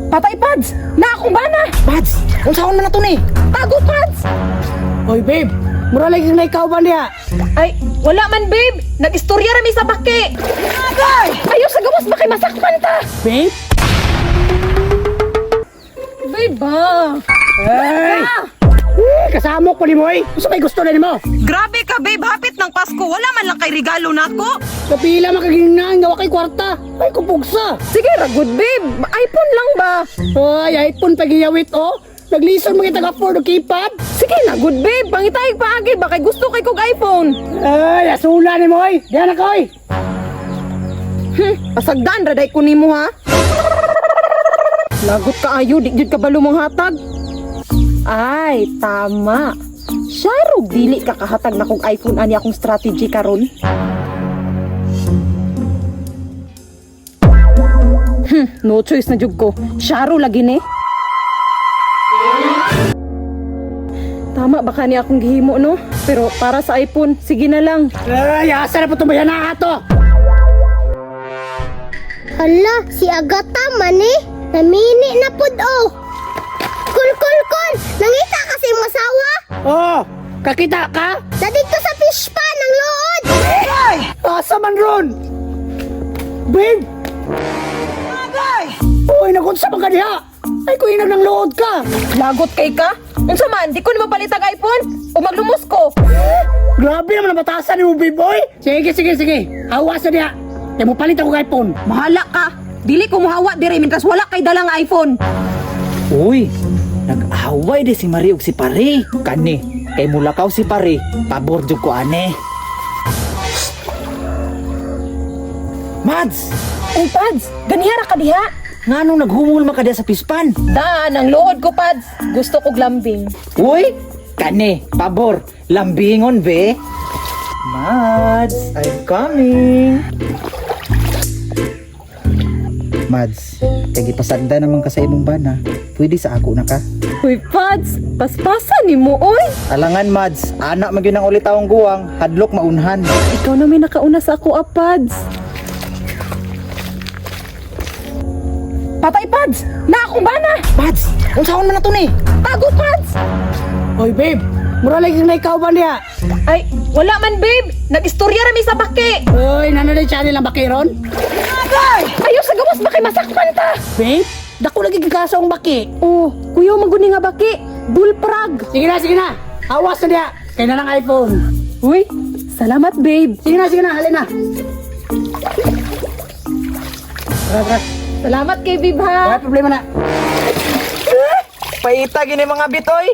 Patay, Pads! Na akong bana! Pads, unsaon man na to ni? Tago, Pads! Oy, babe! Mura lagi na ikaw ba niya? Ay, wala man, babe! Nag-istorya rami sa baki! Agay! Ayaw sa gawas ba kay masakpan ta? Babe? Babe ba? Ay! Eh, kasama ko ni mo eh. Gusto may gusto na ni mo. Grabe ka, babe. Hapit ng Pasko. Wala man lang kay regalo nako. Kapila makaginang gawa kay kwarta. Ay, kupugsa. Sige, ragod, babe! iPhone lang ba? Ay, iPhone pagiyawit oh. Naglison mga taga-afford o keypad. Sige na, good babe! Pangitay paagi ba kay gusto kay kog iPhone? Ay, asula ni mo eh. Diyan ako eh. Pasagdan raday ko nimo ha. Lagot ka ayo, di gyud ka balo mong hatag. Ay, tama. Syarog dili ka kahatag na kog iPhone ani akong strategy karon. No choice na jud ko. Syaro lagi ni. Tama ba kani akong gihimo no? Pero para sa iPhone, sige na lang. Ay, asa na po tumbayan na ato. Hala, si Agata man eh. Namini na pud oh. Kul kul kul, nangita kasi imong asawa. Oh, kakita ka? Na dito sa fish pan ang lood. Asa man ron? Babe! Uy, nagunsa man ka diha? Ay, kuinag ng lood ka. Lagot kay ka? Unsa man, di ko na mapalit ang iPhone o maglumos ko. Grabe naman ang batasan ni mo, babe, oy. Sige, sige, sige. Hawa sa diha. Kaya mo palit ako kay iPhone. Mahala ka. Dili ko muhawa dire mintras wala kay dalang iPhone. Uy, nag-away di si Marie ug si Pare. Kani, kay mulakaw si Pare, pabor jud ko ane. Mads, Uy, Pads, ganihara ka diha. nganong naghumul man ka diha sa pispan? Daan ang lood ko, Pads. Gusto ko lambing. Uy, kani, pabor, lambingon be. Mads, I'm coming. Mads, kay gipasagda naman ka sa imong bana, pwede sa ako na ka. Uy, Pads, paspasa ni mo, oy. Alangan Mads, anak man gyud ang ulitawong guwang, hadlok maunhan. Ikaw na may nakauna sa ako, ah, Pads. Patay, Pads! Na akong bana! Mads, unsaon man na to ni? Tago, Pads! Oy, babe. Mura lagi na ikaw ba niya? Ay, wala man, babe. Nag-istorya rami sa baki. Uy, nanonood channel ang bakiron? Ayaw sa gawas ba kay masakpan ta? Babe, dako lagi kikaso ang baki. Oh, kuya maguni nga baki. Bullfrog. Sige na, sige na. Awas na diha. Kaya na ng iPhone. Uy, salamat, babe. Sige na, sige na. Halin na. Tara, tara. Salamat kay babe, ha. Wala problema na. Paita gini mga bitoy.